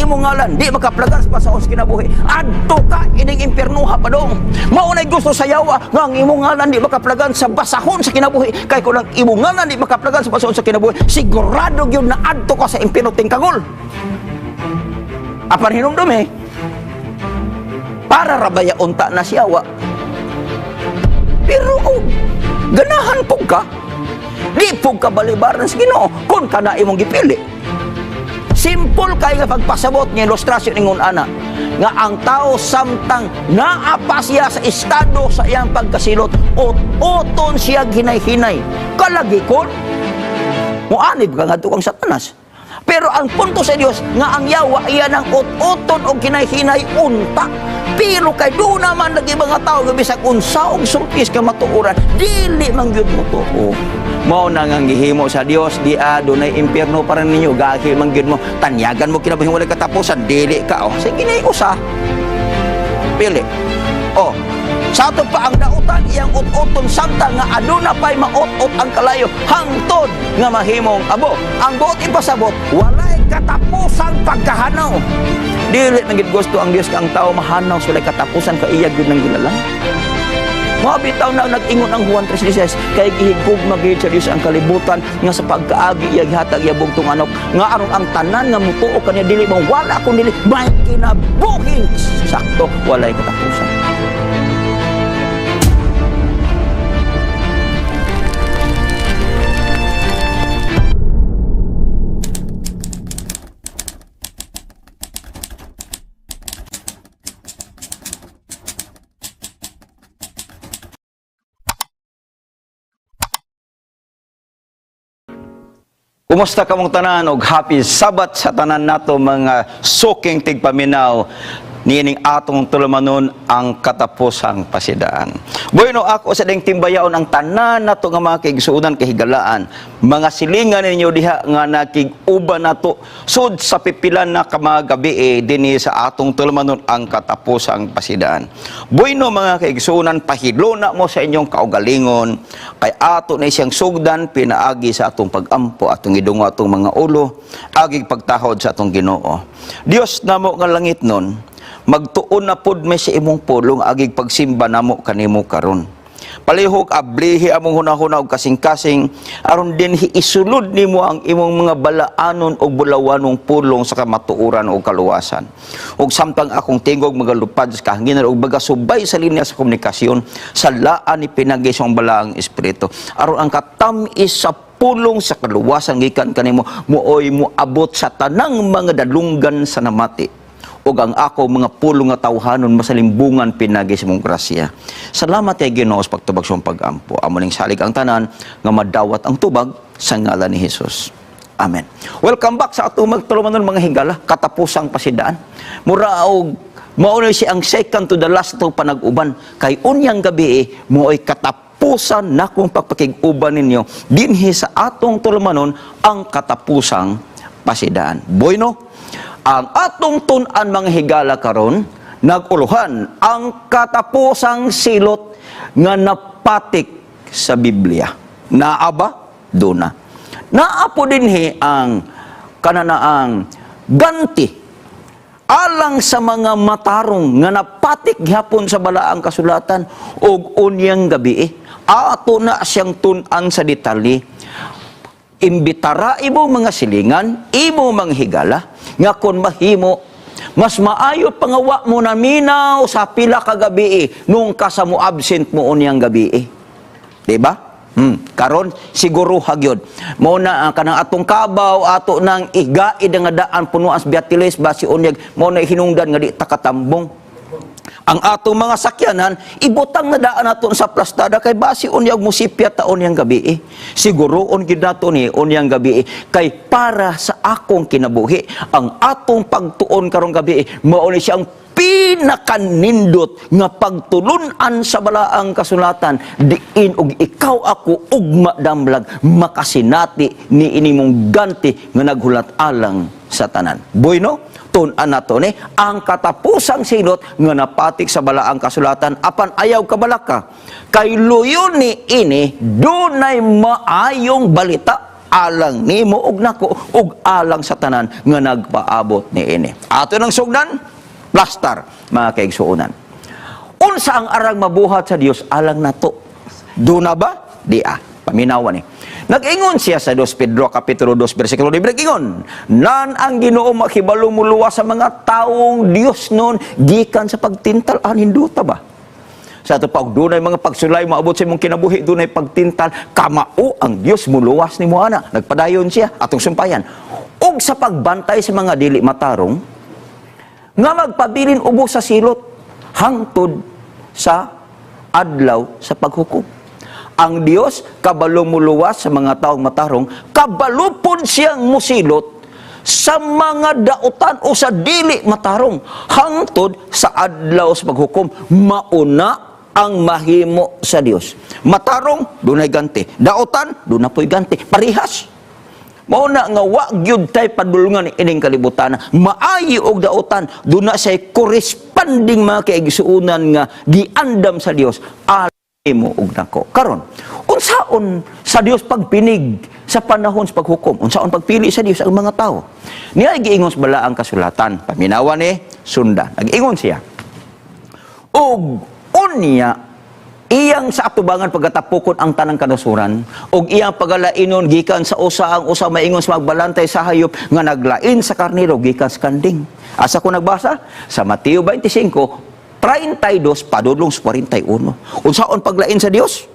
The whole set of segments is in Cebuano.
imong ngalan di makaplagan sa basahon sa kinabuhi, adto ka ining impiernoha padong. Mao nay gusto sa yawa nga ang imong ngalan di makaplagan sa basahon sa kinabuhi, kay kung ang imong ngalan di makaplagan sa basahon sa kinabuhi, sigurado gyud na adto ka sa impierno tingkagol. Apan hinumdumi, para rabaya unta na siyawa. Pero oh, ganahan pug ka, di pug ka balibaran sa Ginoo kung kana imong gipili. Simple kay nga pagpasabot nga ilustrasyon ingon ana nga ang tao samtang naa pa siya sa estado sa iyang pagkasilot, ut-uton siya hinay-hinay. Kalagi kon muanib ka ngadto kang Satanas. Pero ang punto sa Dios nga ang yawa iya nang ut-uton og hinay-hinay unta. Pero kay doon naman lagi mga tao nga bisag unsa og sulpis ka matuoran, dili man gyud mo tuo. Mao na nga gihimo sa Dios, di adunay impierno para ninyo, gahi man gyud mo, tanyagan mo kinabuhi walay katapusan, dili ka oh. Sige na usa. Pili. Oh, sa ato pa ang dautan iyang ut-uton samtang nga aduna pay maut-ut ang kalayo hangtod nga mahimong abo. Ang buot ipasabot, walay katapusang pagkahanaw. Dili man gid gusto ang Dios nga ang tao mahanaw sa walay katapusan ka iya gyud nang gilalang. Mao bitaw na nag-ingon ang Juan 3:16, kay gihigugma gyud sa Dios ang kalibutan nga sa pagkaagi iya gihatag iya bugtong anak nga aron ang tanan nga mutuo kaniya dili mawala kun dili may kinabuhing sakto walay katapusan. Kumusta kamong tanan og happy Sabat sa tanan nato mga suking tigpaminaw niining atong tulumanon ang katapusang pasidaan. Bueno, ako sa ding timbayaon ang tanan nato nga mga kaigsuonan kahigalaan, mga silingan ninyo diha nga nakig-uban nato sud sa pipilan na ka mga gabi dinhi sa atong tulumanon ang katapusang pasidaan. Bueno mga kaigsuonan, pahilona mo sa inyong kaugalingon kay ato na siyang sugdan pinaagi sa atong pag-ampo, atong idungo atong mga ulo, agig pagtahod sa atong Ginoo. Dios namo nga langit nun, magtuon na pod may sa imong pulong agig pagsimba namo kanimo karon. Palihog ablihi among hunahuna og kasing-kasing aron din isulod nimo ang imong mga balaanon og bulawanong pulong sa kamatuoran og kaluwasan. Ug samtang akong tingog magalupad sa kahanginan og bagasubay sa linya sa komunikasyon sa laan ni pinagi sa balaang espiritu aron ang katam-is sa pulong sa kaluwasan gikan kanimo mooy moabot sa tanang mga dalunggan sa namati. Ug ang ako mga pulong nga tawhanon masalimbungan pinagi sa mong grasya. Salamat kay Ginoo sa pagtubag sa mong pag-ampo. Amo ning salig ang tanan nga madawat ang tubag sa ngalan ni Hesus. Amen. Welcome back sa atong magtulumanon mga higala, katapusang pasidaan. Mura og mao na siya ang second to the last to panag-uban kay unyang gabi mo'y katapusan nakong pagpakig-uban ninyo dinhi sa atong tulumanon ang katapusang pasidaan. Bueno, ang atong tun-an mga higala karon nag-uluhan ang katapusang silot nga napatik sa Biblia. Naa ba? Duna. Naa po dinhi ang kananaang ganti alang sa mga matarong nga napatik gihapon sa balaang kasulatan og unyang gabi. Ato na siyang tun-an sa detalye. Imbitara imo mga silingan, imo mga higala, nga kon mahimo, mas maayo pangawa mo na minaw sa pila ka gabi nung ka sa mo absent mo unyang gabi. Diba? Karon siguro hagyod. Mo na kanang atong kabaw ato nang igaid nga daan punuan sa Beatiles basi unyag mo na hinungdan nga di ta katambong. Ang atong mga sakyanan ibutang na daan nato sa plastada kay basi unyag musipya ta unyang gabi. Siguro on gid nato ni unyang gabi kay para sa akong kinabuhi ang atong pagtuon karong gabi mao ni siyang pinakanindot nga pagtulun-an sa balaang kasulatan diin og ikaw ako ugma damlag makasinati ni inimong ganti nga naghulat alang sa tanan. Bueno, tun-an nato ni ang katapusang silot nga napatik sa balaang kasulatan apan ayaw kabalaka kay luyon ni ini dunay maayong balita. Alang nimo ug nako ug alang sa tanan nga nagpaabot niini. Ato nang sugdan, plastar, mga kaigsuonan. Unsa ang arang mabuhat sa Dios alang nato? Duna ba? Di ah. Paminawan ni. Nag-ingon siya sa 2 Pedro kapitulo 2 bersikulo 9, nag-ingon, "Nan ang Ginoo makibalo muluwas sa mga taong Dios nun gikan sa pagtintal aninduta ba?" Sa ato pag dunay mga pagsulay maabot sa imong kinabuhi, dunay pagtintal, kamao ang Dios muluwas nimo ana. Nagpadayon siya, atong sumpayan. "Ug sa pagbantay sa mga dili matarong nga magpabilin ubos sa silot hangtod sa adlaw sa paghukom." Ang Dios kabalo muluwas sa mga taong matarong, kabalo pud siyang musilot sa mga dautan o sa dili matarong hangtod sa adlaw sa paghukom. Mauna ang mahimo sa Dios. Matarong, dunay ganti. Dautan, duna po'y ganti. Parihas. Mao na nga wa gyud tay padulungan ining kalibutan. Maayo og dautan, duna say corresponding, mga kaigsuonan, nga giandam sa Dios mo ug nako. Karon, unsaon sa Dios pagpinig sa panahon sa paghukom? Unsaon pagpili sa Dios ang mga tao? Niya giingon sa balaang kasulatan. Paminawan ni sunda. Nag-ingon siya. "Ug unya iyang sa atubangan pagkatapukon ang tanang kanasuran ug iyang pagalainon gikan sa usa ang usa maingon sa magbalantay sa hayop nga naglain sa karnero gikan sa kanding." Asa ko nagbasa? Sa Mateo 25, 32 padulong sa 41. Unsaon paglain sa Dios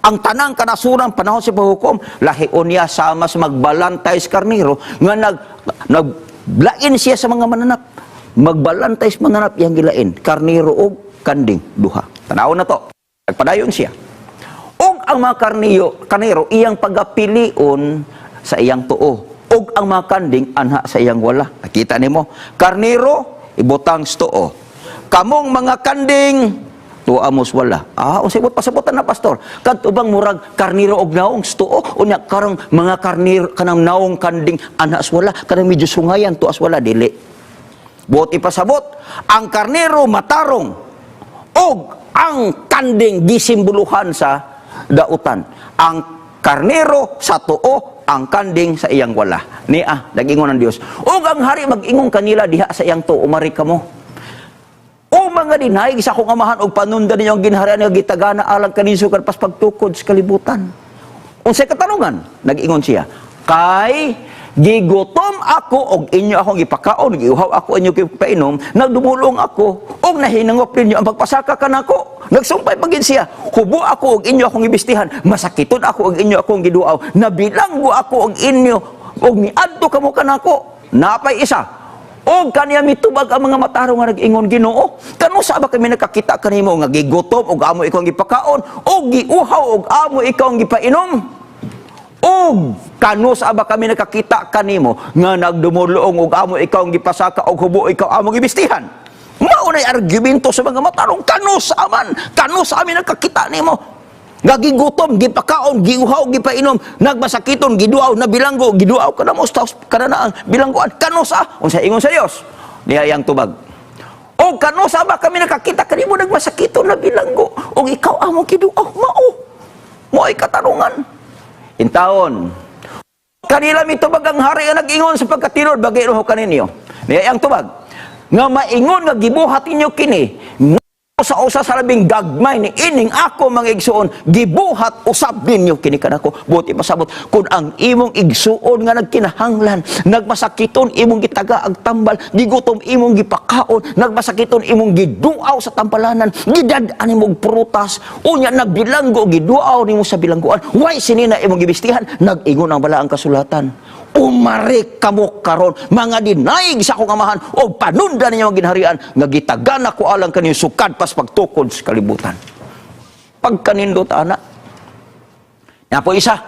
ang tanang kanasuran panahon sa paghukom? Lahion niya sama sa magbalantay sa karnero nga naglain siya sa mga mananap. Magbalantay sa mananap, iyang gilain karnero og kanding, duha. Tanaw na to. Nagpadayon siya. "Ug ang mga karnero iyang pagapilion sa iyang tuo. Ug ang mga kanding anha sa iyang wala." Nakita nimo, karnero ibutang sa tuo. Kamong mga kanding tuwa mo sa wala. Ah, unsay buot pasabutan na, pastor? Kadto bang murag karnero og naong sa tuo, unya karong mga karnero kanang naong kanding anha sa wala, kanang medyo sungayan tuwa sa wala, dili. Buot ipasabot, ang karnero matarong og ang kanding gisimboluhan sa dautan. Ang karnero sa tuo, ang kanding sa iyang wala. Ni ah, nag-ingon ang Dios. "Ug ang hari mag-ingon kanila diha sa iyang tuo, 'Umari kamo, o mga dinayig sa akong amahan, og panundan ninyo ang ginharian nga gitagana alang kaninyo sukad pas pagtukod sa kalibutan.'" Unsay katanungan? Nag-ingon siya, "Kay gigutom ako og inyo akong gipakaon, giuhaw ako, inyo gipainom, nagdumulong ako og nahinangop ninyo ang pagpasaka kanako." Nagsumpay pa gid siya. "Hubo ako og inyo akong gibistihan, masakiton ako og inyo akong giduaw, nabilanggo ako og inyo og miadto kamo kanako." Napay isa. "Og kaniya mitubag ang mga matarong nga nag-ingon, 'Ginoo, kanusa ba kami nakakita kanimo nga gigutom og amo ikaw ang gipakaon o giuhaw og amo ikaw ang gipainom? Og kanusa ba kami nakakita kanimo nga nagdumuluong og amo ikaw ang gipasaka og hubo ikaw amo gibistihan?'" Mao nay argumento sa mga matarong, kanusa man, kanusa kami nakakita nimo nga gigutom, gipakaon, giuhaw, gipainom, nagmasakiton, giduaw, nabilanggo, giduaw ka na mo, kanana ang bilanggoan, kanusa? Unsa ingon sa Dios? Niya iyang tubag. "O kanusa ba kami nakakita kanimo nagmasakiton, nabilanggo, og ikaw amo giduaw?" Mao. Mo'y katanungan. Intaon, kanila mitubag ang hari nga nag-ingon sa pagkatinod, bagay ho kaninyo. Niya iyang tubag. "Nga maingon nga gibuhat ninyo kini sa usa sa labing gagmay ni ining ako mga igsuon, gibuhat usab ninyo kini kanako." Buot ipasabot, kung ang imong igsuon nga nagkinahanglan, nagmasakiton, imong gitaga ag tambal, gigutom, imong gipakaon, nagmasakiton, imong giduaw sa tampalanan, gidad-an nimo og prutas, unya nagbilanggo, giduaw nimo sa bilanggoan, way sinina imong gibistihan, nag-ingon ang balaang kasulatan, "Umari kamo karon, mga dinayig sa akong amahan, og panundan ninyo ang ginharian nga gitagana ko alang kaninyo sukad pas pagtukod sa kalibutan." Pagkanindot ana. Napo isa.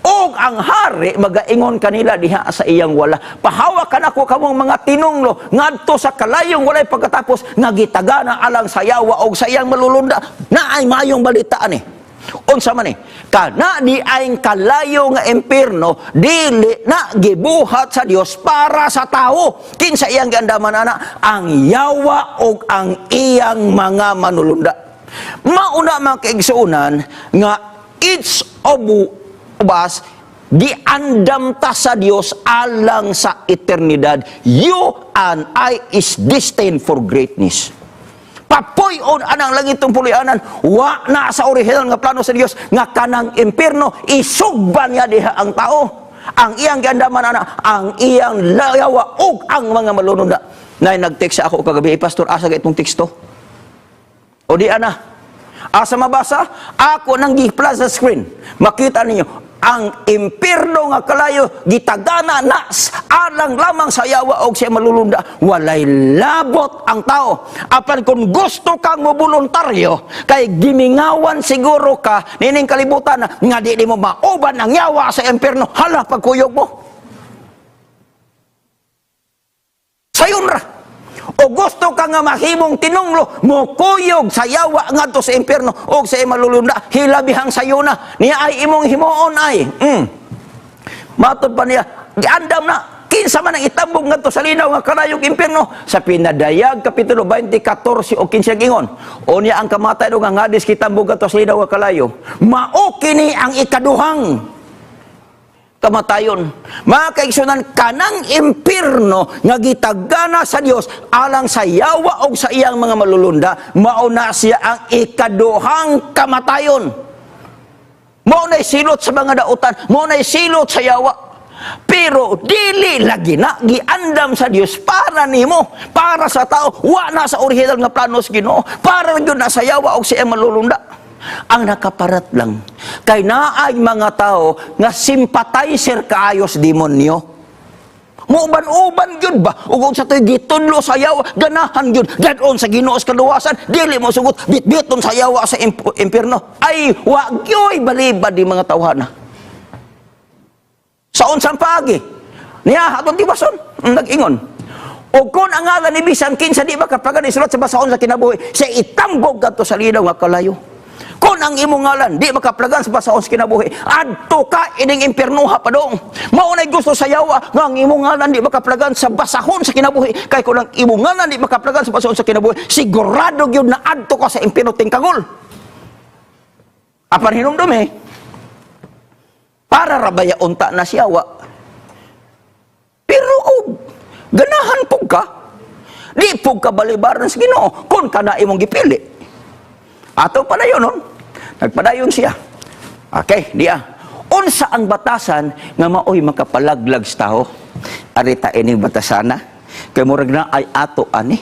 "Og ang hari magaingon kanila diha sa iyang wala, 'Pahawa kanako kamong mga tinunglo ngadto sa kalayong walay pagkatapos nga gitagana alang sa yawa og sa iyang malulunda.'" Naay mayong balita ani. Unsa man ni? Kana di ay kalayo nga impierno dili na gibuhat sa Dios para sa tao. Kinsa iyang giandaman ana? Ang yawa og ang iyang mga manulunda. Mauna, mga kaigsuonan, nga each of us Giandam ta sa Dios alang sa eternidad. You and I is destined for greatness. Papuy-on anang langitong puloy-anan, wa na sa original nga plano sa Dios nga kanang impierno isugba niya diha ang tao. Ang iyang giandaman ana ang iyang yawa ug ang mga malununda. Nay nag-text ako kagabi, "Eh, Pastor, asa ka itong teksto?" O di ana. Asa mabasa? Ako nang gi-flash sa screen. Makita ninyo ang impierno nga kalayo gitagana na alang lamang sa yawa og sa malulunda. Walay labot ang tao. Apan kung gusto kang moboluntaryo, kay gimingawan siguro ka nining kalibutan nga di mo mauban ang yawa sa impierno, hala, pagkuyog mo. Sayon ra. O gusto ka nga mahimong tinunglo, mokuyog sa yawa ngadto sa impierno o sa malulunda, hilabihang sayona niya ay imong himuon ay. Matod pa niya, giandam na, kinsa man ang itambog ngadto sa linaw nga kalayog impierno sa Pinadayag kapitulo 20, 14 o 15 ingon. O niya ang kamatay do nga ngadis kitambog ngadto sa linaw nga kalayo. Mao kini ang ikaduhang kamatayon. Mga kaigsunan, kanang impierno nga gitagana sa Dios alang sa yawa og sa iyang mga malulunda, mao na siya ang ikaduhang kamatayon. Mao na'y silot sa mga dautan, mao na'y silot sa yawa. Pero dili lagi na giandam sa Dios para nimo, para sa tao, wa na sa original nga plano sa Ginoo, para gyud na sa yawa og sa iyang malulunda. Ang nakaparat lang, kay naay mga tao nga sympathizer kaayo sa demonyo. Muuban-uban gyud ba? Ug sa to'y gitudlo sa yawa, ganahan gyud. Gadon sa Ginoo sa kaluwasan, dili mo sugot, bitbiton sa yawa sa impierno. Ay, wa gyoy balibad di mga tawhana. Sa unsang paagi? Niya, atong tiwason, nag-ingon. O kung ang ngalan ni bisan kinsa di ba kapagan isulat sa basahon sa kinabuhi, sa itambog kadto sa linaw nga kalayo. Kung ang imong ngalan di makaplagan sa basahon sa kinabuhi, adto ka ining impiernoha padong. Mao nay gusto sa yawa nga ang imong ngalan di makaplagan sa basahon sa kinabuhi. Kay kung ang imong ngalan di makaplagan sa basahon sa kinabuhi, sigurado gyud na adto ka sa impierno tingkagol. Apan hinumdumi, para rabaya unta na siya wa. Pero og ganahan pug ka, di pug ka balibaran sa Ginoo kung kana imong gipili. Ato padayon nun. Nagpadayon siya. Okay, diya. Unsa ang batasan nga maoy makapalaglag sa tao? Arita ining batasana. Kay murag na ay ato ani.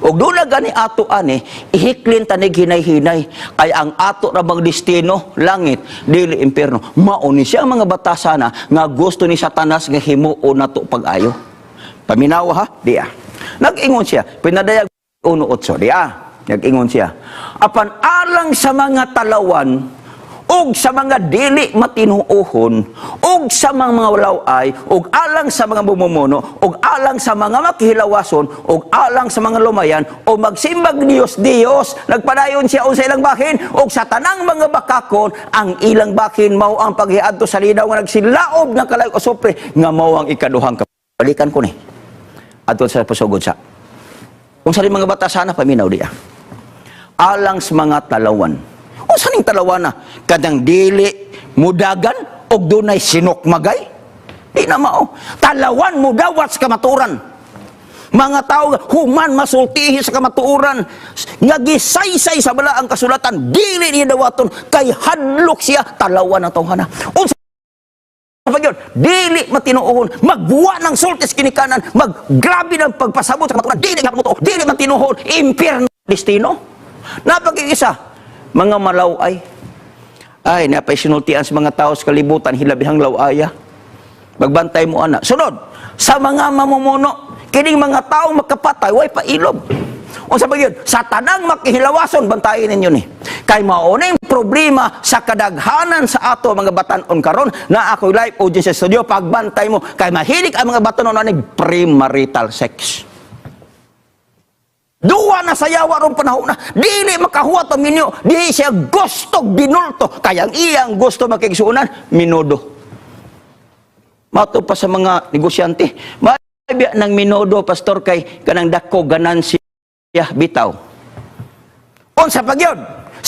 Og doon na gani ato ani, ihiklin tanig hinay-hinay. Kay ang ato ra bang destino, langit, dili impierno. Mao ni siya ang mga batasana nga gusto ni Satanas nga himuon nato pag-ayo. Paminawa ha, diya. Nag-ingon siya, Pinadayag 1.8, diya. Nag-ingon siya. Apan alang sa mga talawan, ug sa mga dili matinuohon, ug sa mga laway, ug alang sa mga bumumuno, ug alang sa mga makihilawason, ug alang sa mga lumayan, o magsimbag Diyos Diyos, nagpadayon siya unsa ilang bahin, ug sa tanang mga bakakon, ang ilang bahin mao ang paghiadto sa linaw nga nagsilaob nga kalayo asupre, nga mao ang ikaduhang kabalikan ko ni. Adto sa pasugod sa. Kung sa mga batasana, paminaw diya. Alang sa mga talawan. Unsa ning talawan na? Kadang dili mudagan og dunay sinukmagay? Di na mao. Talawan mudawat sa kamatuoran. Mga tao human masultihi sa kamatuoran nga gisaysay sa balaang kasulatan, dili niya dawaton kay hadlok siya talawan ang tawhana. Unsa pa gyud? Dili matinuohon, magbuwa ng sulti sa kinikanan, maggrabe ng pagpasabot sa kamatuoran, dili nga mo dili matinuohon, impierno destino. Napag-isa, mga malaway. Ay, napay sinultian sa mga tao sa kalibutan, hilabihang lawaya. Magbantay mo, ana. Sunod, sa mga mamumuno, kining mga tao makapatay, way pailob. Unsa ba yun? Sa tanang makihilawason, bantayin ninyo ni. Kay mao na yung problema sa kadaghanan sa ato mga batanon karon na ako'y live audience sa studio, pagbantay mo, kay mahilig ang mga batanon aning premarital sex. Duwa na sa yawa ron panahon na. Dili makahuwat ang minyo. Di siya gusto binulto. Kaya ang iyang gusto makigsuunan, minudo. Mato pa sa mga negosyante. Mabiya ng minudo, Pastor, kay kanang dako ganansiya bitaw. Unsa pa gyud?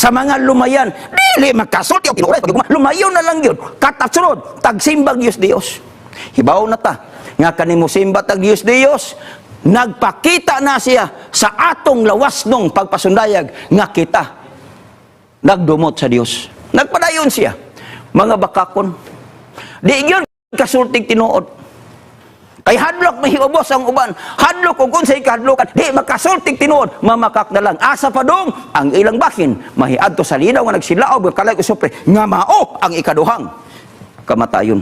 Sa mga lumayan, dili makasulti og tinuod pagigugma. Lumayo na lang yun. Katasunod, tagsimbag Diyos Dios. Hibaw na ta nga kani mo simba tag Diyos Dios, nagpakita na siya sa atong lawas nung pagpasundayag nga kita nagdumot sa Dios. Nagpadayon siya. Mga bakakon. Di yun kasultig tinuod. Kay hadlok mahiubos ang uban. Hadlok kung unsay kahadlokan, di makasultig tinuod, mamakak na lang. Asa pa dong ang ilang bahin mahiadto sa linaw nga nagsilaob nga kalayo supre nga mao ang ikaduhang kamatayon.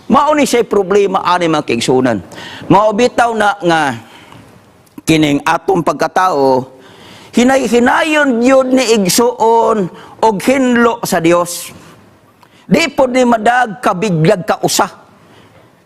Mao ni siya problema ani, mga kaigsunan. Mao bitaw na nga kining atong pagkatao hinay-hinayon gyud ni igsuon og hinlo sa Dios. Di pod ni madag kabiglag ka usa.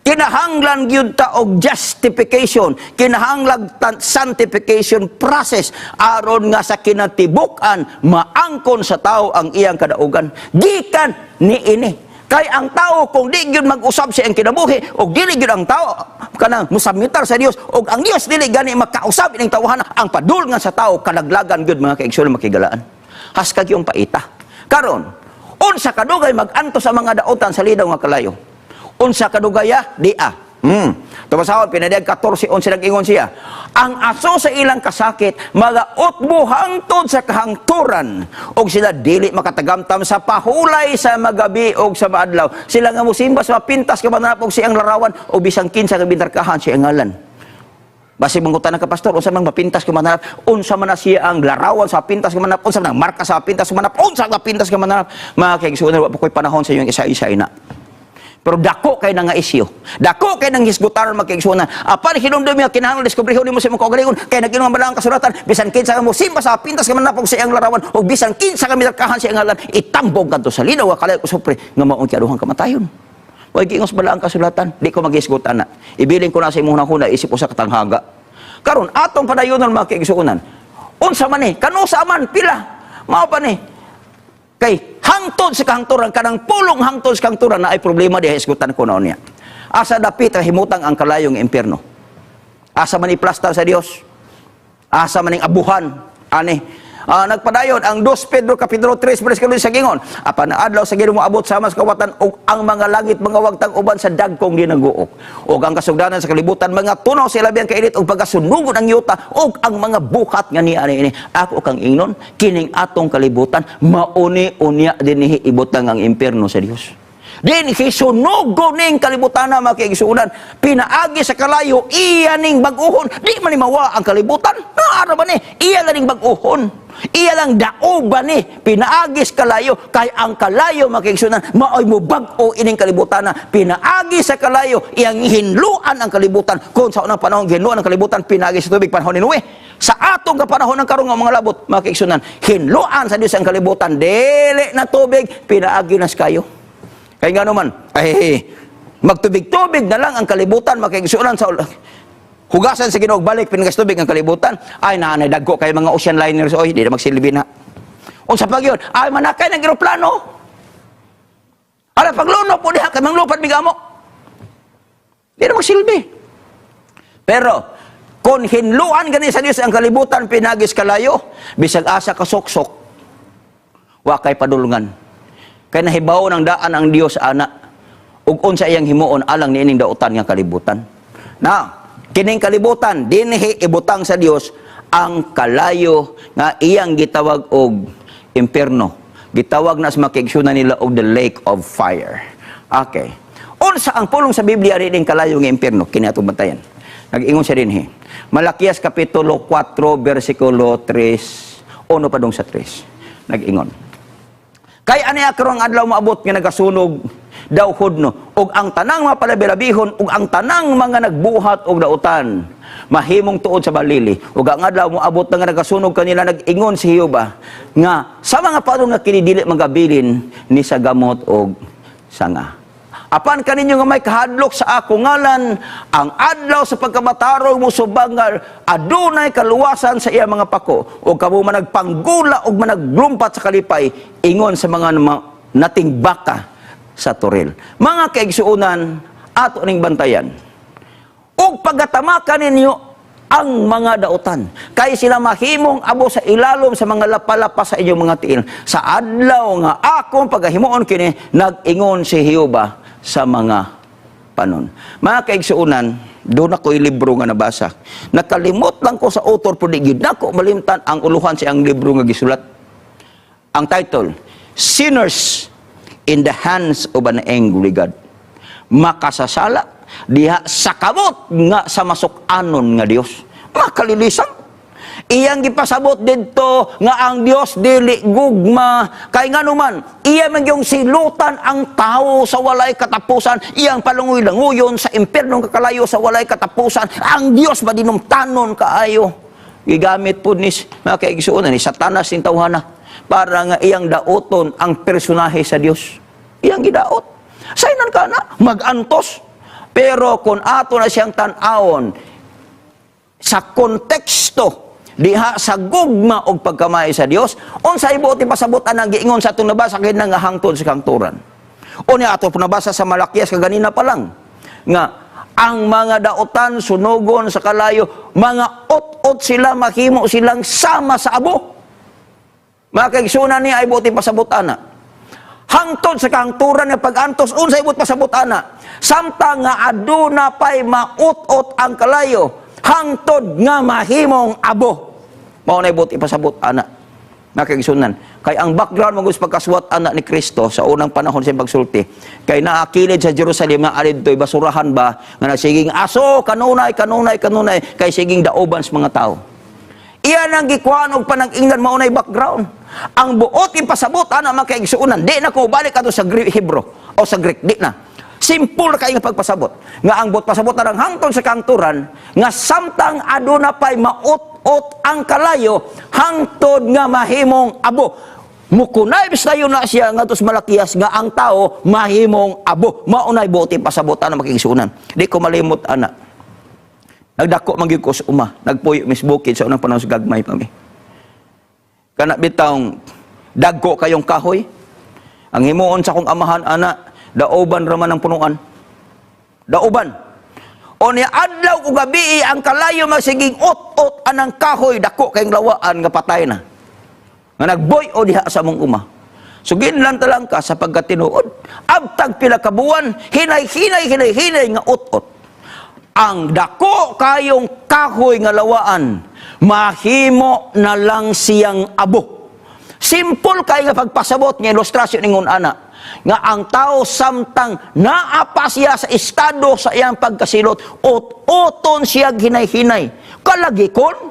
Kinahanglan gyud ta og justification, kinahanglan ta sanctification process aron nga sa kinatibuk-an maangkon sa tao ang iyang kadaugan. Gikan ni ini. Kay ang tao kung di gyud mag-usab sa iyang kinabuhi og dili gyud ang tao kanang musamitar sa Dios og ang Dios dili gani makausab ining tawhana, ang padulngan sa tao kalaglagan gyud, mga kaigsuonan, makigalaan. Haskag yung paita. Karon, unsa kadugay mag-antos sa mga dautan sa lidaw nga kalayo? Unsa kadugaya? Di-a. Tumasahod, pinadiyag 14:11, nag-ingon siya. Ang aso sa ilang kasakit, magautbo hangtod sa kahangturan, og sila dili makatagamtam sa pahulay sa magabi og sa maadlaw. Sila nga musimba sa pintas ka mananap og siyang larawan o bisang kinsa ka binarkahan siyang ngalan. Basi mangutana ka, "Pastor, unsa man mapintas ka mananap? Unsa man na siya ang larawan sa pintas ka mananap? Unsa man ang marka sa pintas ka mananap? Unsa nga pintas ka mananap?" Mga kaigsuonan, wa pa ko'y panahon sa inyong isa-isa ina. Pero dako kay na nga isyu. Dako kay nang hisgutan, mga kaigsuonan. Apan hinumdum nga kinahanglan diskubrihon nimo sa imong kaugalingon kay nag-ingon ang balaang kasulatan, bisan kinsa ka mo simba sa pintas ka mananap og sa iyang larawan o bisan kinsa ka minarkahan sa iyang ngalan, itambog kadto sa linaw nga kalayo supre nga maong ikaduhang kamatayon. Way giingon sa balaang kasulatan, di ko maghisgot ana. Ibilin ko na sa imong hunahuna isip usa ka tanghaga. Karon atong padayonon, mga kaigsuonan. Unsa man ni? Kanusa man pila? Mao pa ni. Kay hangtod sa kahangturan, kanang pulong hangtod sa kahangturan na ay problema diha, hisgutan ko na niya. Asa dapit ang himutang ang kalayong impyerno? Asa man iplastar sa Dios? Asa man ning abuhan? Ani. Nagpadayon ang 2 Pedro kapitulo 3 bersikulo sa gingon. Apan ang adlaw sa Ginoo moabot sama sa kawatan ug ang mga langit mga wagtang uban sa dagkong ginaguok. Ug ang kasugdanan sa kalibutan mga tunaw sa ilabihang kainit ug pagkasunugon ang yuta ug ang mga buhat nga niya ani ini. Ako kang ingnon, kining atong kalibutan mauni unya dinhi ibutang ang impyerno sa Dios. Din hisunugo ning kalibutan na, mga kaigsuonan. Pinaagi sa kalayo, iya ning bag-uhon. Di man ni mawa ang kalibutan. Naara ba ni? Iya lang ning bag-uhon. Iya lang daoban ni. Pinaagi sa kalayo. Kay ang kalayo, mga kaigsuonan, maoy mo bag-o ining kalibutan na. Pinaagi sa kalayo, iyang hinluan ang kalibutan. Kung sa unang panahon, hinluan ang kalibutan, pinaagi sa tubig, panahon ni Noe. Sa atong kapanahon ng karong nga mga labot, mga kaigsuonan, hinluan sa Dios ang kalibutan, dili na tubig, pinaagi na sa kayo. Kaya nga naman, ay, magtubig-tubig na lang ang kalibutan, makigsunan sa hugasan sa Ginoo balik pinagas tubig ang kalibutan. Ay, naanay dagko kay mga ocean liners, oy, di na magsilbi na. Unsa pa gyud? Ay, manakay ng eroplano. Ala pagluno po diha kay manglupad bigamo. Di na magsilbi. Pero kung hinluan gani sa Dios ang kalibutan pinagis kalayo, bisag asa ka suksok, wa kay padulngan. Kay nahibaw ng daan ang Dios ana ug unsa iyang himuon alang niining dautan nga kalibutan. Na kining kalibutan dinhi ibutang sa Dios ang kalayo nga iyang gitawag og impierno. Gitawag na sa makigsuna nila og the lake of fire. Okay. Unsa ang pulong sa Biblia niining kalayo nga impierno? Kini atong bantayan. Nag-ingon siya dinhi. Malakias kapitulo 4 bersikulo 3, 1 padung sa 3. Nag-ingon. Kay ani karong adlaw maabot nga nagasunog daw hudno ug ang tanang mga palabilabihon ug ang tanang mga nagbuhat og dautan mahimong tuod sa balili ug ang adlaw moabot na nga nagasunog kanila. Nag-ingon si Jehova nga sa mga padong nga kini dili magabilin ni sa gamot og sanga. Apan kaninyo nga may kahadlok sa ako ngalan, ang adlaw sa pagkamatarong mosubag nga adunay kaluwasan sa iya mga pako, ug kamo managpanggula ug managlumpat sa kalipay, ingon sa mga nating baka sa toril. Mga kaigsuonan, ato ning bantayan. Ug pagkatamakan ninyo ang mga dautan. Kay sila mahimong abo sa ilalom sa mga lapalapa sa inyong mga tiil. Sa adlaw nga akong pagahimuon kini, nag-ingon si Jehova sa mga panon. Mga kaigsuonan, duna ko'y libro nga nabasa. Nakalimot lang ko sa author, pero di gyud nako malimtan ang uluhan sa ang libro nga gisulat. Ang title, "Sinners in the Hands of an Angry God." Makasasala diha sa kamot nga sa masuk-anon nga Dios. Makalilisang. Iyang gipasabot didto nga ang Dios dili gugma, kay nganuman iya man yung silutan ang tao sa walay katapusan, iyang palungoy-languyon sa impyernong kakalayo sa walay katapusan. Ang Dios madinumtanon kaayo. Gigamit po ni, mga kaigsuonan, ni Satanas ning tawhana para nga iyang daoton ang personahe sa Dios. Iyang gidaot. Saynan ka na magantos. Pero kung ato na siyang tan-awon sa konteksto diha sa gugma og pagkamay sa Dios, unsay buot ipasabot ang giingon sa atong nabasa kay nga hangtod sa kangturan? Unya ato nabasa sa Malakias kaganina pa lang nga ang mga dautan sunugon sa kalayo, mga ut-ut sila, mahimo silang sama sa abo. Mga kaigsuonan, niya ay buot ipasabot ana. Hangtod sa kangturan nga pag-antos, unsay buot pasabot ana? Samtang nga aduna pay maut-ot ang kalayo, hangtod nga mahimong abo. Mao na buot ipasabot ana. Mga kaigsuonan, kay ang background mo sa pagkasuwat ana ni Kristo sa unang panahon sa pagsulti, kay naakilid sa Jerusalem nga adto'y basurahan ba nga nagsiging aso kanunay, kanunay, kanunay, kay siging dauban sa mga tao. Iyan ang gikuhaan og panag-ingnan, mao nay background. Ang buot ipasabot ana, mga kaigsuonan, di na ko balik ato sa Greek, Hebrew o sa Greek, di na. Simple kay nga pagpasabot. Nga ang buot pasabot na hangtod sa kangturan, nga samtang aduna pay maut-ot ang kalayo, hangtod nga mahimong abo. Mukunay bistayo na siya ngadto sa Malakias nga ang tao mahimong abo. Mao nay buot ipasabot ana, mga kaigsuonan. Di ko malimot ana. Nagdako man gyud ko sa uma, nagpuyo mis bukid sa unang panahon sa gagmay pa mi. Kana bitawng dagko kayong kahoy. Ang himuon sa akong amahan ana, dauban raman ang punuan. Dauban. O niya adlaw ug gabi ang kalayo masiging ut-ut anang kahoy, dako kayong lawaan nga patay na. Nga nagboy o diha sa among uma. So ginlan talang ka sa pagkatinuod. Abtag pila ka buwan, hinay-hinay, hinay-hinay nga ut-ot. Ang dako kayong kahoy nga lawaan, mahimo na lang siyang abo. Simple kay nga pagpasabot nga ilustrasyon ningon ana nga ang tao samtang naa pa siya sa estado sa iyang pagkasilot, ut-uton siya hinay-hinay. Kalagi kon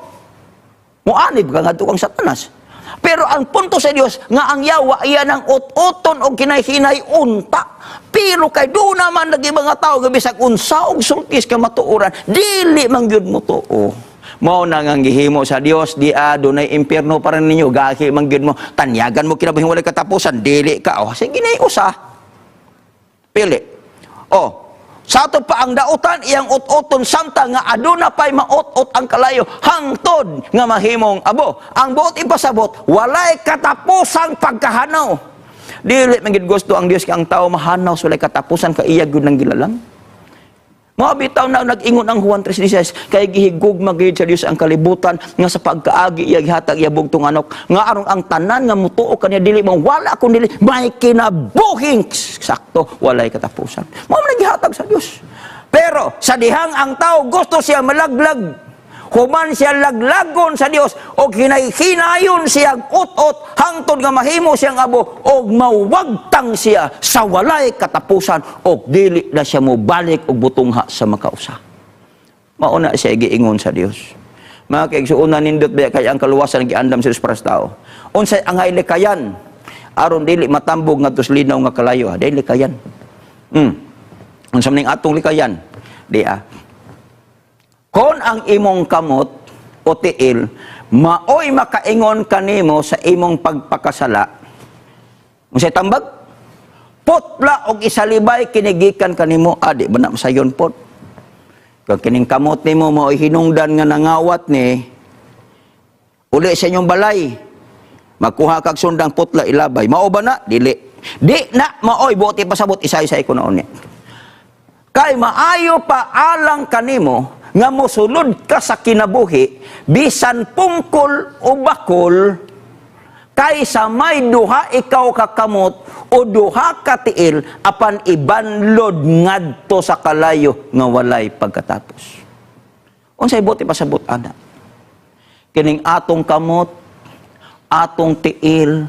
muanib ka ngadto kang Satanas. Pero ang punto sa Dios nga ang yawa iya nang ut-uton og hinay-hinay unta. Pero kay do naman lagi mga tao nga bisag unsa og sultis ka matuoran, dili man gyud mo tuo. Mao na nga gihimo sa Dios di dunay impierno para ninyo, gahi man gyud mo, tanyagan mo kinabuhi walay katapusan, dili ka. Oh, sige na, usa. Pili. Oh, sa ato pa ang dautan iyang ut-uton samtang nga aduna pay maut-ot ang kalayo hangtod nga mahimong abo. Ang buot ipasabot, walay katapusang pagkahanaw. Dili man gid gusto ang Dios ang tao mahanaw sa walay katapusan, ka iya gyud nang gilalang. Mao bitaw na nag-ingon ang Juan 3:16, kay gihigugma gyud sa Dios ang kalibutan nga sa pagkaagi iya gihatag iya bugtong anak nga aron ang tanan nga mutuo kaniya dili mawala kun dili may kinabuhing sakto walay katapusan. Mao man gihatag sa Dios. Pero sa dihang ang tao gusto siya malaglag, human siya laglagon sa Dios og hinay-hinayon siyang ut-ot hangtod nga mahimo siyang abo og mawagtang siya sa walay katapusan og dili na siya mobalik og butungha sa makausa. Mao na siya giingon sa Dios. Mga kaigsuonan, nindot ba kay ang kaluwasan giandam sa Dios para sa tao? Unsay angay likayan aron dili matambog ngadto sa linaw nga kalayo? Ah, dili likayan. Unsa man ning atong likayan? Di ah. Kon ang imong kamot o tiil maoy makaingon kanimo sa imong pagpakasala, unsay tambag? Putla og isalibay kinigikan kanimo. Adi ba na masayon pod? Kag kining kamot nimo maoy hinungdan nga nangawat ni uli sa inyong balay, magkuha kag sundang, putla, ilabay. Mao ba na? Dili. Di na maoy buot ipasabot, isay-isay ko na unya. Kay maayo pa alang kanimo nga mosulod ka sa kinabuhi bisan pungkol o bakol kaysa may duha ikaw ka kamot o duha ka tiil apan ibanlod ngadto sa kalayo nga walay pagkatapos. Unsay buot ipasabot ana? Kining atong kamot, atong tiil,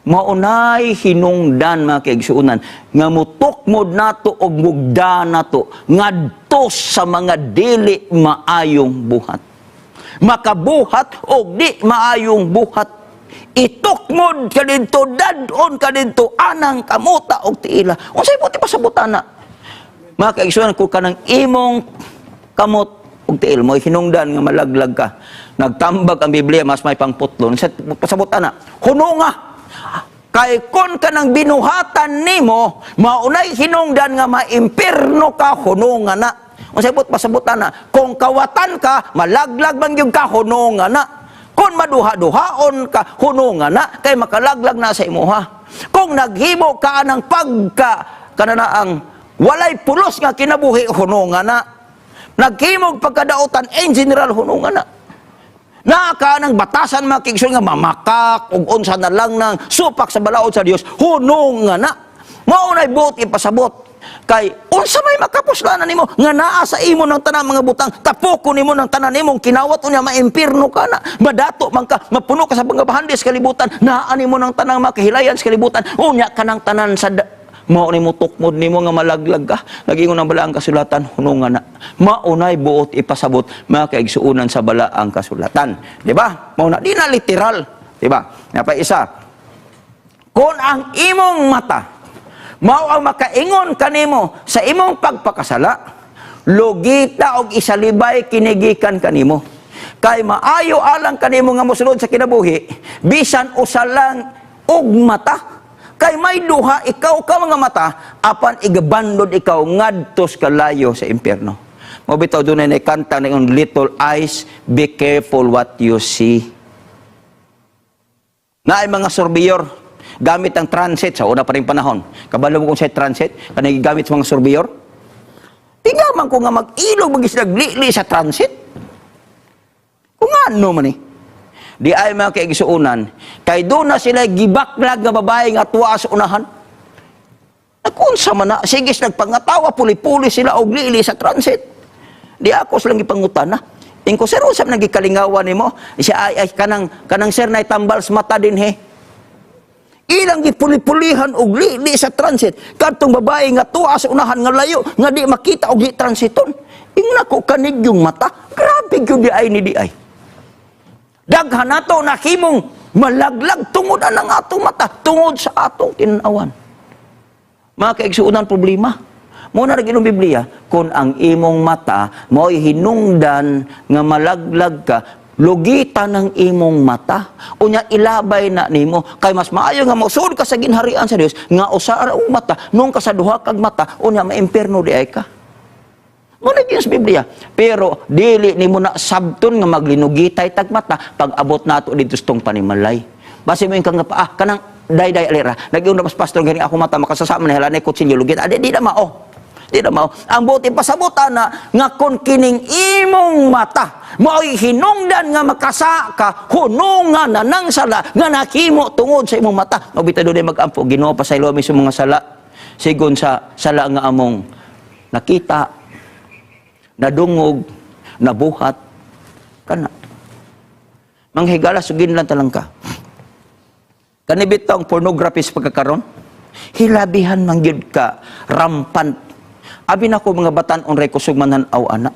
maunay hinungdan, mga kaigsuonan, nga mutukmod nato og mugda nato ngadto sa mga dili maayong buhat. Makabuhat og di maayong buhat. Itukmod ka didto, dad-on ka didto anang kamuta og tiila. Unsay buot ipasabot ana? Mga kaigsuonan, kung kanang imong kamot og tiil mo hinungdan nga malaglag ka. Nagtambag ang Biblia mas may pangputlon. Sa pasabot ana, hununga. Kay kon kanang binuhatan nimo, maunay hinungdan nga maimpirno ka, hununga na. Unsay buot pasabot ana? Kung kawatan ka, malaglag man gyud ka, hununga na. Kung maduha-duhaon ka, hununga na, kay makalaglag na sa imuha. Kung naghimo ka anang pagka kanana ang walay pulos nga kinabuhi, hununga na. Naghimog pagkadautan in general, hununga na. Naa ka ng batasan, mga kaigsuonan, nga mamakak ug unsa na lang nang supak sa balaod sa Dios, hununga na. Mao nay buot ipasabot. Kay unsa may makapuslanan nimo nga naa sa imo ng tanan mga butang, tapoko nimo ng tanan nimong kinawat, unya maimpirno ka na, madato man ka, mapuno ka sa mga bahandi sa kalibutan, naa nimo ng tanang mga kahilayan sa kalibutan, unya kanang tanan sa mao ni mo tukmod nimo nga malaglag ka. Nagingon ang balaang kasulatan, hununga na. Maunay buot ipasabot, mga kaigsuonan, sa balaang kasulatan. Di ba? Mao na di na literal, di ba? Napa isa. Kung ang imong mata mao ang makaingon kanimo sa imong pagpakasala, lugita og isalibay kini gikan kanimo. Kay maayo alang kanimo nga mosulod sa kinabuhi bisan usa lang og mata, kay may duha ikaw ka mga mata apan igabandod ikaw ngadto sa kalayo sa impyerno. Mao bitaw dunay na kanta na yung "Little eyes, be careful what you see." Naay mga surveyor gamit ang transit sa una pa rin panahon. Kabalo mo kung sa transit kanang gigamit sa mga surveyor? Tinga man ko nga mag-ilog mag li sa transit. Kung ano man eh. Di ay, mga kaigsuonan, kay doon na sila gibaklag nga babae nga tuwa sa unahan. Nagkunsa man na, sige nagpangatawa, puli-puli sila og lili sa transit. Di ako silang gipangutana. Ingko, "Sir, usap nagikalingawan nimo?" Siya ay kanang kanang sir na tambal sa mata din he. Ilang gipuli-pulihan og lili sa transit. Kadtong babae nga tuwa sa unahan nga layo nga di makita og di transiton. Ingna ko kanig yung mata. Grabe gyud di ay ni di ay. Daghan nato nahimong malaglag tungod anang atong mata, tungod sa atong tinanawan. Mga kaigsuonan, problema. Mao na rin Biblia, kung ang imong mata mo'y hinungdan nga malaglag ka, lugitan ng imong mata. Unya ilabay na nimo kay mas maayo nga mosulod ka sa ginharian sa Dios nga usa ra og mata nung ka sa duha kag mata unya maimpierno di ay ka. Mao na sa Biblia. Pero dili nimo na sabton nga maglinugitay tag mata pag abot nato dito sa tong panimalay. Basi mo yung kang ah kanang day day alira. Nag-iuna mas pastor gani ako mata makasasama ni hala ni kutsilyo lugit. Adi di na mao. Di na mao. Ang buot ipasabot ana nga kon kining imong mata mao'y hinungdan nga makasa ka, hunungan na nang sala nga nakimo tungod sa imong mata. Mao bitaw dunay mag-ampo, "Ginoo, pasaylo mi sa mga sala sigon sa sala nga among nakita, nadungog, nabuhat," kana. Manghigala, sugin lang talang ka. Kani bitong pornography sa pagkakaron, hilabihan man gyud ka rampant. Abi nako mga batan-on ray kusog man aw ana.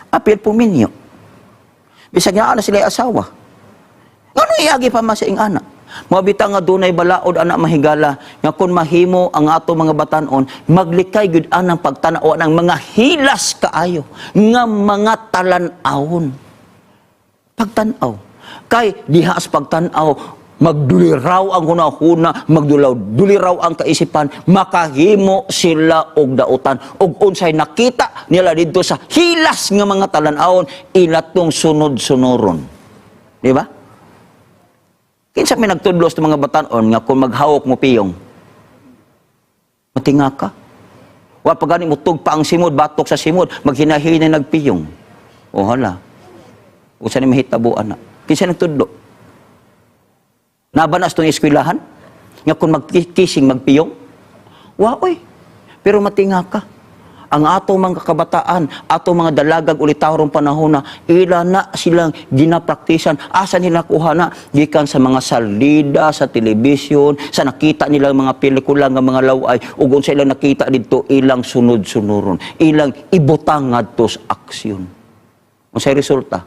Apil puminyo. Bisag nga ana sila asawa. Ngano iagi pa man sa ing ana? Mao bitaw nga dunay balaod ana, mahigala, nga kung mahimo ang ato mga batan-on maglikay gyud anang pagtan-aw ng mga hilas kaayo nga mga talan-awon. Pagtan-aw. Kay diha sa pagtan-aw magduliraw ang hunahuna, magdulaw duliraw ang kaisipan, makahimo sila og dautan. Og unsay nakita nila didto sa hilas nga mga talan-awon, ila tong sunod-sunoron. Di ba? Kinsa may nagtudlo sa mga batan-on nga kung maghawok mo piyong, matinga ka? Wa pa gani mutug pa ang simod, batok sa simod, maghinahinay nagpiyong. O hala. Usa ni mahitabo ana? Kinsa nagtudlo? Naa ba na sa eskwelahan? Nga kung mag-kissing, magpiyong? Wa oy. Pero matinga ka. Ang ato mga kabataan, ato mga dalagag ulitawrong panahon na ila na silang ginapraktisan. Asa nila kuha na? Gikan sa mga salida, sa telebisyon, sa nakita nila mga pelikula nga mga laway, ug unsa ilang nakita didto, ilang sunod-sunuron, ilang ibutang ngadto sa aksyon. Unsay resulta?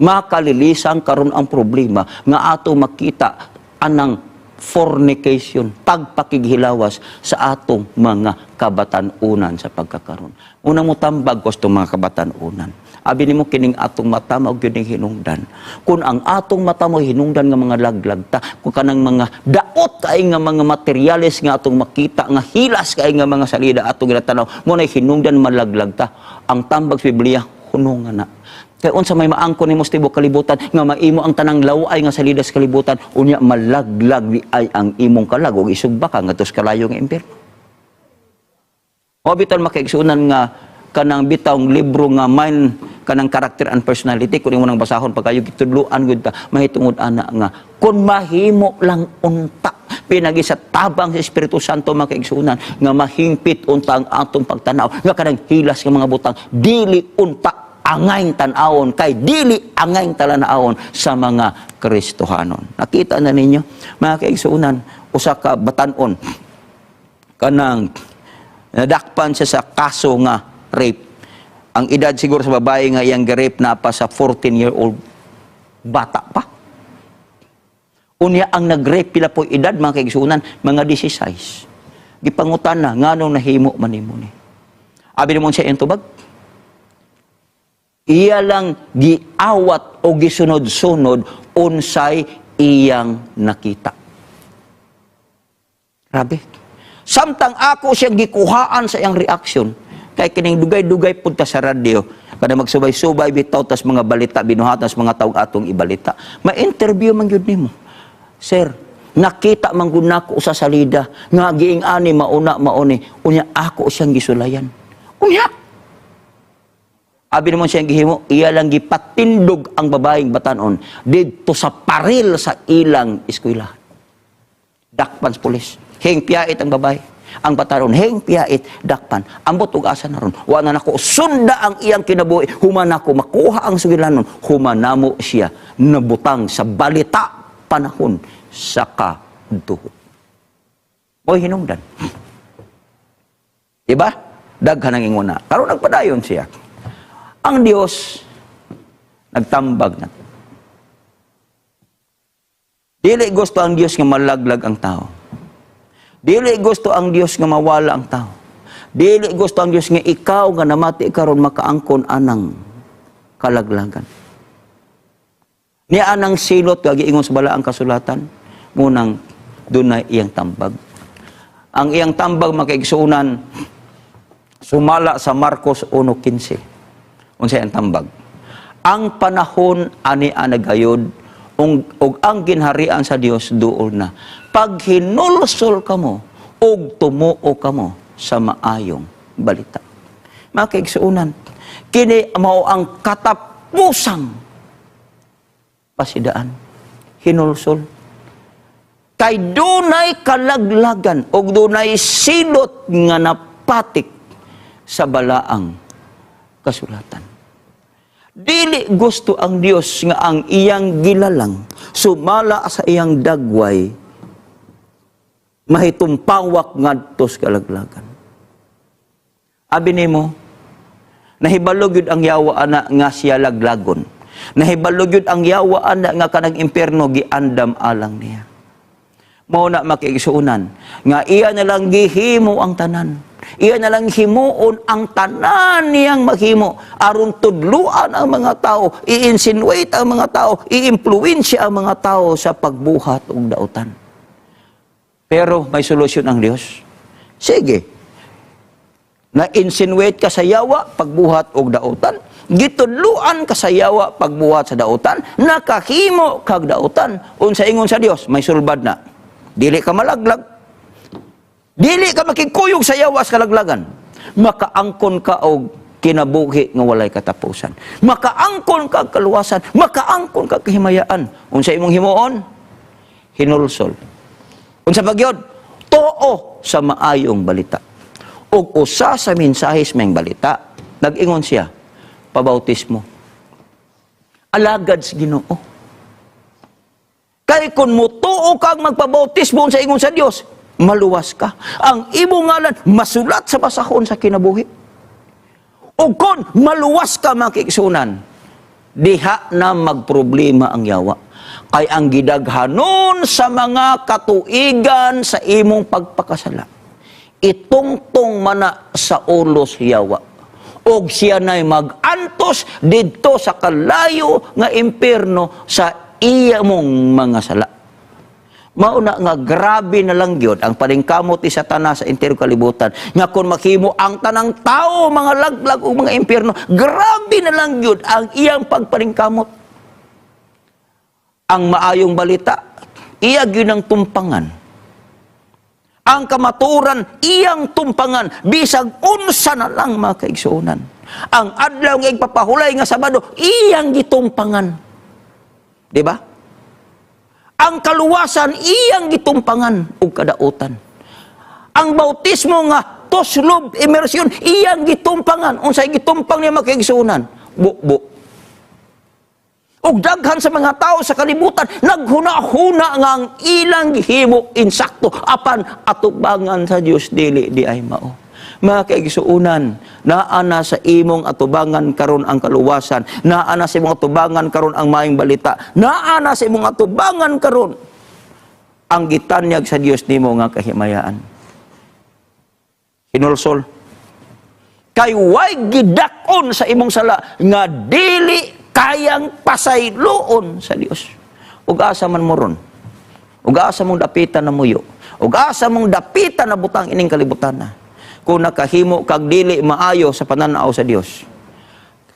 Makalilisang karon ang problema nga ato makita anang fornication, pagpakighilawas sa atong mga kabatan-unan sa pagkakaron. Unang mo tambag ko sa mga kabatan-unan. Abi nimo, kining atong mata mao gyud ning hinungdan. Kung ang atong mata mo hinungdan nga mga laglag ta, kung kanang mga daot kay nga mga materyales nga atong makita nga hilas kay nga mga salida atong ginatanaw, mo na hinungdan malaglag ta. Ang tambag sa Biblia, hunungan na. Kay unsa may maangkon nimo sa tibuok kalibutan nga maimo ang tanang laway nga salida sa kalibutan, unya malaglag di ay ang imong kalag ug isugba ka ngadto sa kalayo nga impierno? O bitan, makaigsuonan, nga kanang bitawng libro nga Mind, kanang Character and Personality, kung imo nang basahon pagkayo, gitudloan gud ta mahitungod ana nga kung mahimo lang unta pinagi sa tabang sa Espiritu Santo, mga kaigsuonan, nga mahingpit unta ang atong pagtanaw nga kanang hilas nga mga butang dili unta angayng tan-awon, kay dili angayng talanaawon sa mga Kristohanon. Nakita na ninyo, mga kaigsuonan, usa ka batan-on, kanang nadakpan siya sa kaso nga rape. Ang edad siguro sa babae nga iyang gi-rape na pa sa 14-year-old, bata pa. Unya ang nag-rape, pila po edad, mga kaigsuonan? Mga 16. Gipangutan na, nganong nahimo man nimo ni? Abi nimo siya iyang tubag? Iya lang giawat o gisunod-sunod unsay iyang nakita. Grabe. Samtang ako siyang gikuhaan sa iyang reaction, kay kining dugay-dugay punta sa radyo, kada magsubay-subay bitaw tas mga balita, binuhatan sa mga tawag atong ibalita. Ma-interview man gyud nimo. "Sir, nakita man gud nako sa salida nga giing ani mauna mauni, unya ako siyang gisulayan." Unya abi naman siyang gihimo, iya lang gipatindog ang babaeng batanon didto sa paril sa ilang eskwelahan. Dakpan sa pulis. Hing piyait ang babae. Ang batanon, hing piyait, dakpan. Ambot og asa na ron. Wa na nako sunda ang iyang kinabuhi. Human nako makuha ang sugilanon. Human namo siya nabutang sa balita panahon sa kaduhot. Mo'y hinungdan. Diba? Daghan ang inguna. Karon nagpadayon siya. Ang Dios nagtambag na. Dili gusto ang Dios nga malaglag ang tao. Dili gusto ang Dios nga mawala ang tao. Dili gusto ang Dios nga ikaw nga namati karon makaangkon anang kalaglagan. Niya anang silot nga giingon sa balaang kasulatan, munang dunay iyang tambag. Ang iyang tambag, makaigsuonan, sumala sa Marcos 1:15. Unsay ang tambag? Ang panahon ani anagayod ug ang ginharian sa Dios duol na. Paghinulsol kamo ug tumuo kamo sa maayong balita. Mga kaigsuonan, kini mao ang katapusang pasidaan. Hinulsol. Kay dunay kalaglagan ug dunay silot nga napatik sa balaang kasulatan. Dili gusto ang Dios nga ang iyang gilalang sumala sa iyang dagway mahitumpawak ngadto sa kalaglagan. Abi nimo, nahibalo gyud ang yawa ana nga siya laglagon. Nahibalo gyud ang yawa ana nga kanang impierno giandam alang niya. Mao na, makiigsuonan, nga iya na lang gihimo ang tanan. Iya na lang himuon ang tanan niyang maghimo aron tudluan ang mga tao, i-insinuate ang mga tao, i-impluwensya ang mga tao sa pagbuhat og dautan. Pero may solusyon ang Dios. Sige. Na-insinuate ka sa yawa pagbuhat og dautan, gitudluan ka sa yawa pagbuhat sa dautan, nakahimo kag dautan, unsa ingon sa Dios? May sulbad na. Dili ka malaglag. Dili ka makigkuyog sa yawa sa kalaglagan. Makaangkon ka og Kinabuhi nga walay katapusan. Makaangkon kag kaluwasan, makaangkon kag kahimayaan. Unsa imong himuon? Hinulsol. Unsa pa gyud? Tuo sa maayong balita. Ug usa sa mensahe sa maayong balita, nag-ingon siya, pabautismo. Alagad sa Ginoo. Kay kung mutuo kang magpabautismo sa ingon sa Dios, maluwas ka. Ang imong ngalan masulat sa basahon sa kinabuhi. O kung maluwas ka, mga kaigsuonan, diha na magproblema ang yawa. Kay ang gidaghanon sa mga katuigan sa imong pagpakasala, itungtong mana sa ulos yawa. Og siya na'y mag-antos didto sa kalayo nga impierno sa iya mong mga sala. Mauna nga grabe na lang gyud ang paningkamot ni Satanas sa entero kalibutan nga kung maghimo ang tanang tao mga laglag o mga impierno, grabe na lang gyud ang iyang pagpaningkamot. Ang maayong balita, iya gyud ang tumpangan. Ang kamaturan, iyang tumpangan, bisag unsa na lang, mga kaigsuonan. Ang adlaw nga igpapahulay nga Sabado, iyang gitumpangan. Di ba? Ang kaluwasan, iyang gitumpangan ug kadautan. Ang bautismo nga tuslob, imersyon, iyang gitumpangan. Unsay gitumpang niya, mga kaigsuonan? Bubo. Ug daghan sa mga tao sa kalibutan naghuna-huna nga ang ilang gihimo insakto, apan atubangan sa Dios, dili diay mao. Mga kaigsuonan, naa na sa imong atubangan karon ang kaluwasan, naa na sa imong atubangan karon ang maayong balita, naa na sa imong atubangan karon ang gitanyag sa Dios nimo nga kahimayaan. Hinulsol. Kay way gidak-on sa imong sala nga dili kayang pasayloon sa Dios. Ug asa man mo ron? Ug asa mong dapitan na muyo? Ug asa mong dapitan na butang ining kalibutan na? Kung nakahimo kag dili maayo sa pananaw sa Dios,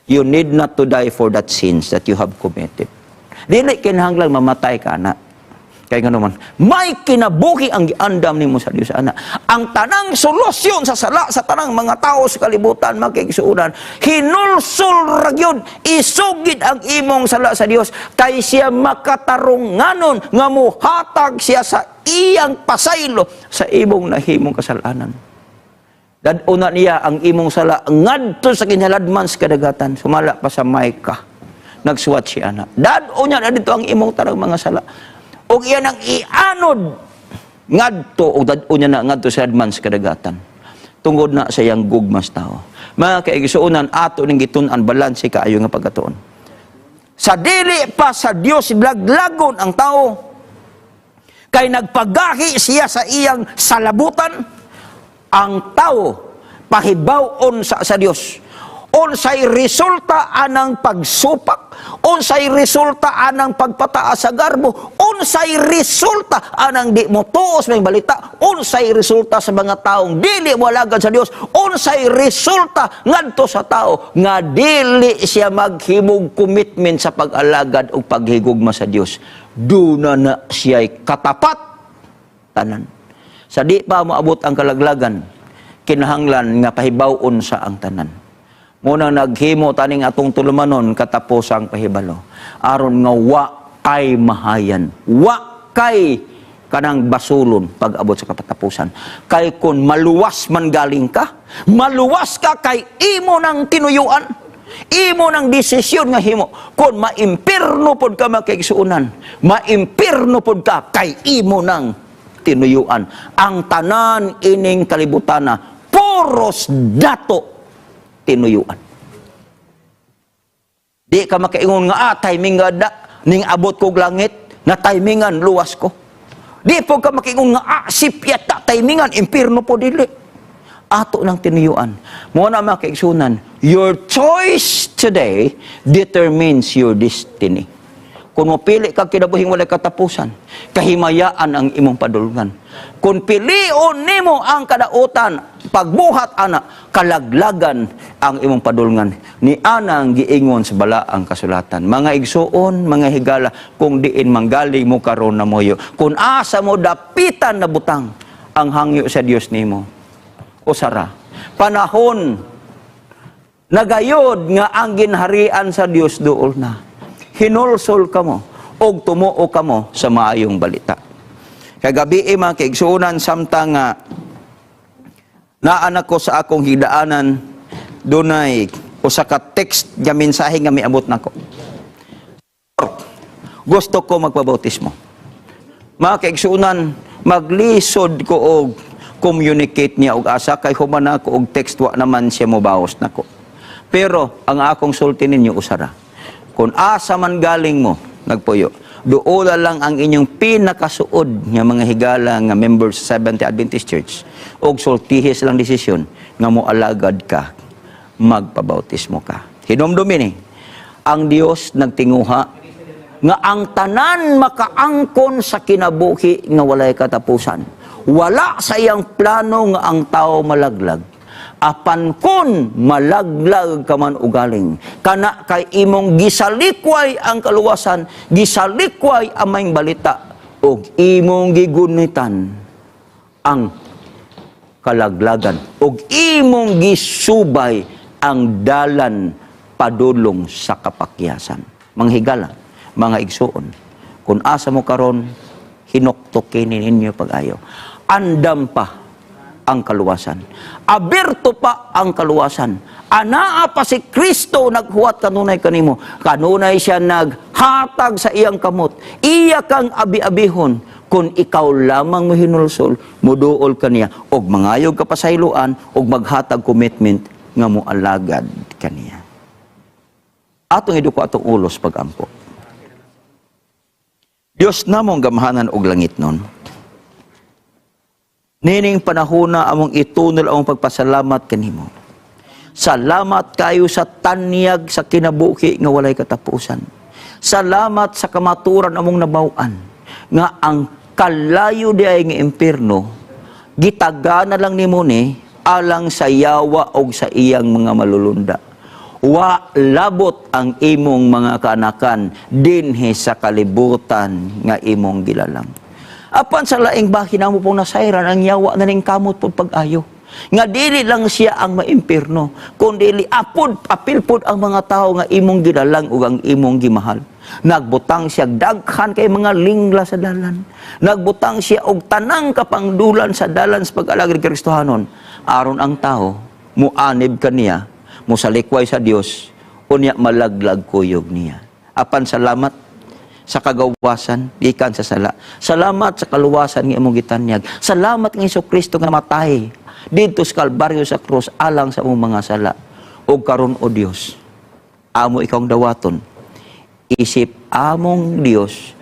you need not to die for that sins that you have committed. Dili kinahanglan mamatay ka na. Kay ngano man, may kinabuhi ang giandam nimo sa Dios ana. Ang tanang solusyon sa sala sa tanang mga tao sa kalibutan, mga kaigsuonan, hinulsol ra gyud, isugid ang imong sala sa Dios kay siya makatarunganon nga muhatag siya sa iyang pasaylo sa imong nahimong kasalanan. Dad-on na niya ang imong sala ngadto sa kinaladman sa kadagatan, sumala pa sa Micah. Nagsuwat siya ana. Dad-on niya na dito ang imong tanang mga sala. Ug iyan ang ianod ngadto ug dad-on niya na ngadto sa ladman sa kadagatan. Tungod na sa iyang gugma sa tao. Mga kaigsuonan, ato ning gitun-an balanse kaayo nga pagkatuon. Sa dili pa sa Dios laglagon ang tao, kay nagpagahi siya sa iyang salabutan, ang tao pahibaw-on sa Dios unsay resulta anang pagsupak, unsay resulta anang pagpataas sa garbo, unsay resulta anang di mo tuos may balita, unsay resulta sa mga taong dili moalagad sa Dios, unsay resulta ngadto sa tao nga dili siya maghimog commitment sa pag-alagad o paghigugma sa Dios. Duna na siya'y katapat tanan. Sa di pa moabot ang kalaglagan, kinahanglan nga pahibaw-on sa ang tanan. Muna naghimo taning atong tulumanon katapusang pahibalo. Aron nga wa kay mahayan. Wa kay kanang basulon pag-abot sa katapusan. Kay kung maluwas man galing ka, maluwas ka kay imo nang tinuyuan. Imo nang desisyon nga himo. Kung maimpirno pod ka, mga kaigsuonan, maimpirno pod ka kay imo nang tinuyuan. Ang tanan ining kalibutana puros dato tinuyuan. Di ka makaingon nga timing nga da ning abot kog langit na timingan luwas ko. Di po ka makaingon nga sipyat ta timingan impierno po, dili. Ato nang tinuyuan. Mo na, mga kaigsuonan, your choice today determines your destiny. Kung mopili ka kinabuhing walay katapusan, kahimayaan ang imong padulngan. Kung pilion nimo ang kadautan, pagbuhat ana, kalaglagan ang imong padulngan. Ni ana ang giingon sa balaang kasulatan. Mga igsuon, mga higala, kung diin manggaling mo karon na moyo, kung asa mo dapitan na butang, ang hangyo sa Dios nimo. Usara. Panahon Nagayod nga ang ginharian sa Dios duol na. Hinulsol kamo og tumuo kamo sa maayong balita. Kagabi, mga kaigsuonan, samtang nga naa ko sa akong higdaanan, dunay usa ka text nga mensahe nga miabot nako. "Gusto ko magpabautismo." Mga kaigsuonan, maglisod ko og communicate niya og asa kay human ako og text, wa naman siya mobawas nako. Pero ang akong sulti ninyo usara. Kung asa man galing mo nagpuyo, duola lang ang inyong pinakasuod nga mga higala nga members sa Seventh Adventist Church og sultihi silang desisyon nga moalagad ka, magpabautismo ka. Hinumdumi ni, ang Dios nagtinguha nga ang tanan makaangkon sa kinabuhi nga walay katapusan. Wala sa iyang plano nga ang tao malaglag. Apan kun malaglag ka man ugaling, kana kay imong gisalikway ang kaluwasan, gisalikway ang maayong balita, ug imong gigunitan ang kalaglagan, ug imong gisubay ang dalan padulong sa kapakyasan. Mga higala, mga igsuon, kung asa mo karon, hinuktukin ninyo pag-ayo. Andam pa ang kaluwasan. Aberto pa ang kaluwasan. Anaa pa si Kristo naghuwat kanunay kanimo. Kanunay siya naghatag sa iyang kamot. Iya kang abi-abihon kung ikaw lamang mohinulsol, muduol kaniya og mangayog ka pasayloan og maghatag commitment nga moalagad kaniya. Atong iduko atong ulos pagampo. Diyos namong gamhanan og langitnon, nining panahona, among itunol among pagpasalamat kanimo. Salamat kayo sa tanyag sa kinabuhi nga walay katapusan. Salamat sa kamaturan among nabaw-an nga ang kalayo diay nga impierno gitagana lang nimo ni alang sa yawa og sa iyang mga malulunda. Wa labot ang imong mga kaanakan dinhi sa kalibutan nga imong gilalang. Apan sa laing bahin, amo pong nasayran ang yawa na ning kamot pud pag-ayo. Nga dili lang siya ang maimpirno, kundi apod apil pod ang mga tao nga imong gilalang ug ang imong gimahal. Nagbutang siya daghan kay mga lingla sa dalan. Nagbutang siya og tanang kapangdulan sa dalan sa pag-alagad Kristohanon. Aron ang tao muanib kaniya, musalikway sa Dios, unya malaglag kuyog niya. Apan salamat sa kagawasan gikan sa sala. Salamat sa kaluwasan nga imong gitanyag. Salamat nga Hesus Kristo nga namatay didto sa Kalbaryo sa krus alang sa among mga sala. Ug karon, o Dios, amo ikaw ang dawaton isip among Dios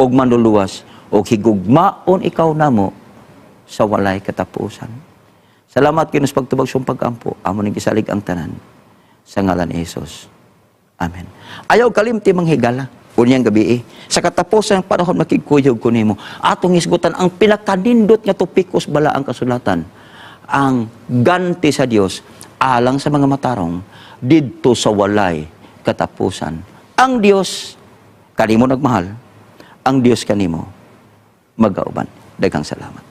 ug manluluwas ug higugmaon ikaw namo sa walay katapusan. Salamat Ginoo sa pagtubag sa pag-ampo. Amo ning gisalig ang tanan sa ngalan ni Jesus. Amen. Ayaw kalimti, mga higala. Unyang gabi eh. Sa katapusan ng panahon, makigkuyog ko nimo. Atong hisgutan ang pinakanindot nga topikos balaang kasulatan. Ang ganti sa Dios alang sa mga matarong didto sa walay katapusan. Ang Dios kanimo nagmahal, ang Dios kanimo magauban. Daghang salamat.